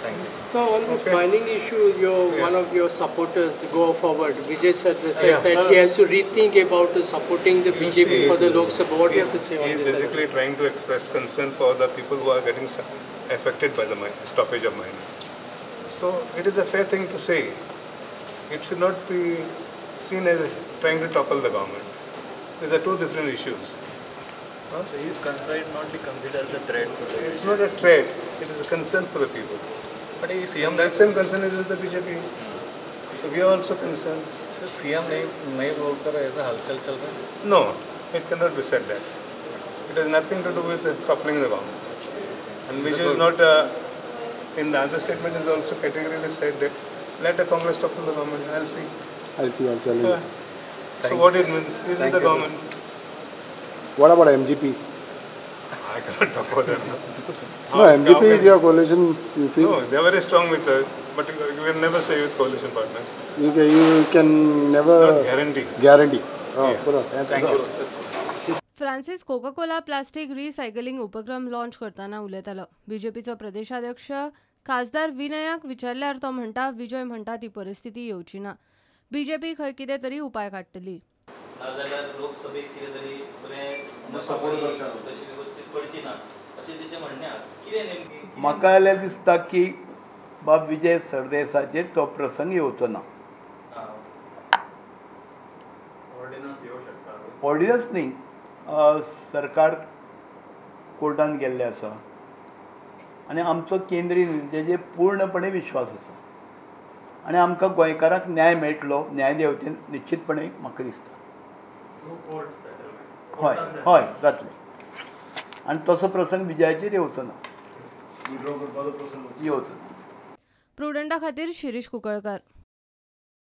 Thank you. So on this mining issue, your one of your supporters go forward, Vijay Sardesai said he has to rethink about supporting the BJP for the Lok Sabha. What do you have to say on this? He is basically trying to express concern for the people who are getting affected by the stoppage of mining. So it is a fair thing to say. It should not be seen as trying to topple the government. These are two different issues. Huh? So his concern not be considered as a threat for the BJP? It's not a threat, it is a concern for the people. But CM, that same concern is with the BJP. So we are also concerned. Sir, CM नहीं बोलकर ऐसा हलचल चल रहा है? No, it cannot be said that. It has nothing to do with toppling the government. And which is not, in the other statement is also categorically said that let the Congress topple the government. I'll see. I'll see, I'll tell you. So what it means is with the government. What about MGP? I cannot talk about them. No, MGP is your coalition, you feel? No, they are very strong with us, but you can never say with coalition partners. You can never... Not guarantee. Guarantee. Oh, yeah. Thank you. Francis Coca Cola plastic recycling उपक्रम launch करताना उलयतालो. बीजेपीचो प्रदेशाध्यक्ष खासदार विनयाक विचारल्यार तो म्हणटा विजय म्हणटा ती परिस्थिती येवची ना, बीजेपी खंय कितें तरी उपाय काडटली. नाजाल्यार लोकसभेक कितें तरी बरें तशी व्यवस्थीत करची ना अशें तेचें म्हणणें आसा. कितें नेमकें म्हाका जाल्यार दिसता की बाब विजय सरदेसाचेर तो प्रसंग येवचो ना. ऑर्डिनन्स न्ही, सरकार कोर्टान गेल्लें आसा आनी आमचो केंद्रीय नितीचेर पूर्णपणे विश्वास आसा आनी आमकां गोंयकारांक न्याय मेळटलो न्यायदेवतेन निश्चितपणे म्हाका दिसता. हय हय जातलें आनी तसो प्रसंग विजयाचेर येवचो ना, येवचो ना. प्रुडंटा खातीर शिरीष कुंकळकार.